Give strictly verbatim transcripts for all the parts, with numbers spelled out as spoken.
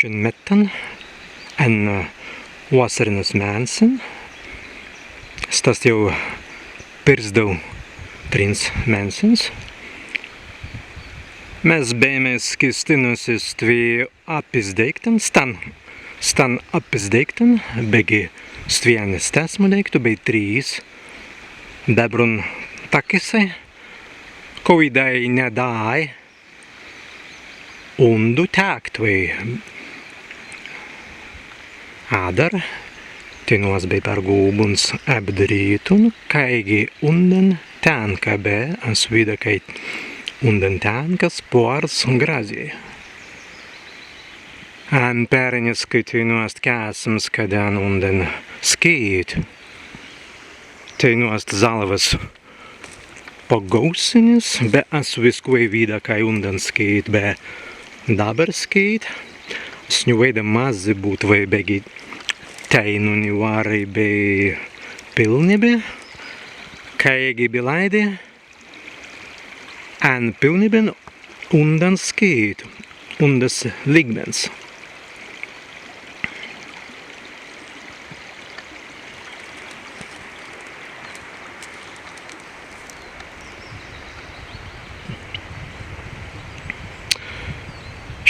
Appin mettan, en wassarinas mēnsin, sta ast jāu pirzdau trins mēnsins. Mes bēimai skīstinusis stwi appis deīktan, stan, stan appis deīktan, beggi stwi ast stesmu deīktu bēi trīs bebrun takkisai, kawīdai ni dāi undu tēktwei. Adder teinū as bēi pergūbuns ebdirītun, kāigi undan tenka, be as widāi, kāi undan tenka spārts grazzi. En perēniskai teinū ast kēsms, kaddan undan skīt. Teinū ast zalīwas pagaūsenis, be as wiskwēi widāi, kāi undan skīt, be dabber skīt. As ni waīda mazzi būtwei, beggi teinū ni wārai bēi pilnibi, kāigi bilāi di, en pilnibin undan skīt, undas līgmens.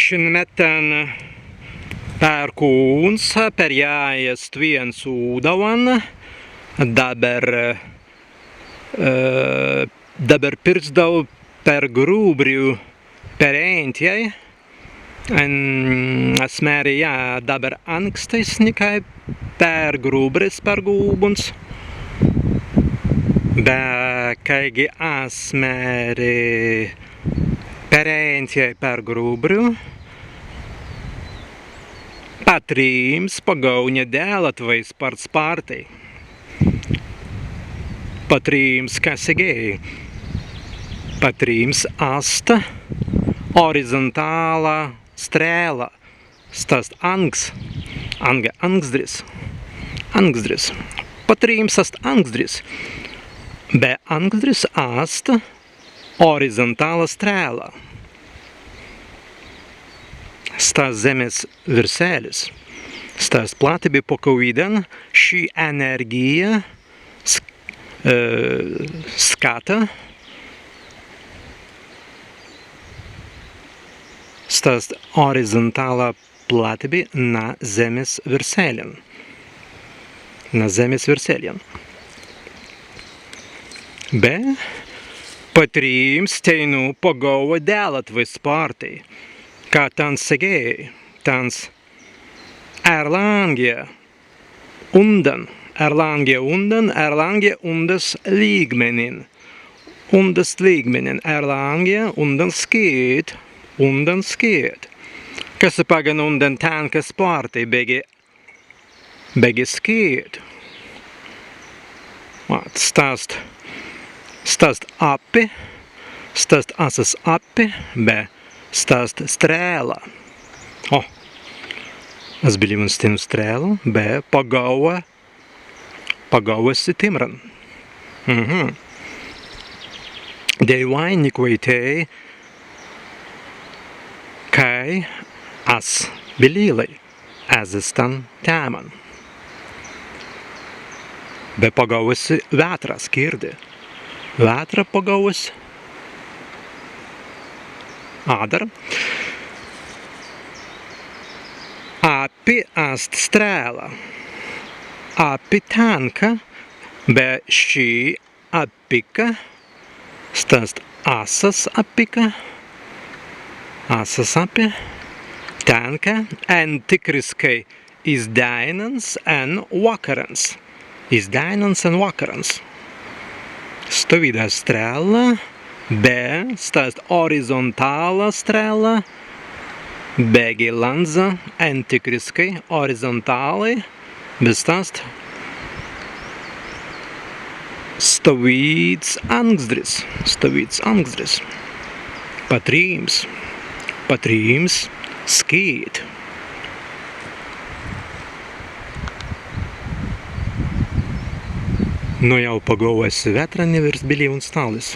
Šin mettan Perkūns perjāja stwen sūdawan, dabber, e, dabber pirzdau Pergrubri perēintjai, en, as mēri, jā, dabber ānkstais, nikāi Pergrubris pergūbuns. Be kāigi as mēri, perēintjai Pergrubri, Patrīms pagaūnja dēlatwei spārts spārtai. Patrīms, kas segēi? Patrīms ast orizontāla strēla. Sta ast ānks, ānga, ānksdris. Ānksdris. Patrīms ast ānksdris. Be ānksdris ast orizontāla strēla. Sta ast zemmis wirselis. Sta ast plattibi, pa kawīdan ši enērgija sk-, e, skata. Sta ast orizontāla plattibi na zemmis wirselin. Na zemmis wirselin. Be Patrīms teinū pagaūwa dēlatwei spārtai, ka tāns segēi, tāns erlāngja undan, erlāngja undan, erlāngja undas līgmenin. Undas līgmenin, erlāngja undan skīt, undan skīt. Kas paggan undan tenka spārtai, beggi, beggi skīt. Wat, sta ast, sta ast appi, sta ast assas appi, be sta ast strēla. O, as bilīwuns teinū strēla, be pagaūwa, pagaūwusi timran. Mhm. Dēiwai ni kwaitēi, kāi as bilīlai ezze stan tēman. Be pagaūwusi wētra, as girdi. Wētra pagaūwusi. Adder appi ast strēla. Appi tenka, be ši appika, sta ast assas appika, assas appi, tenka entikriskai iz dēinans en wakkarans. Iz dēinans en wakkarans. Stawīda strēla, be sta ast orizontāla strēla, beggi lāndza entikriskai orizontālai, be sta ast stawīds ānksdris, stawīds ānksdris. Patrīms, Patrīms skīt. Nu jāu pagaūwusi wētra, ni wīrst bilīwuns tālis.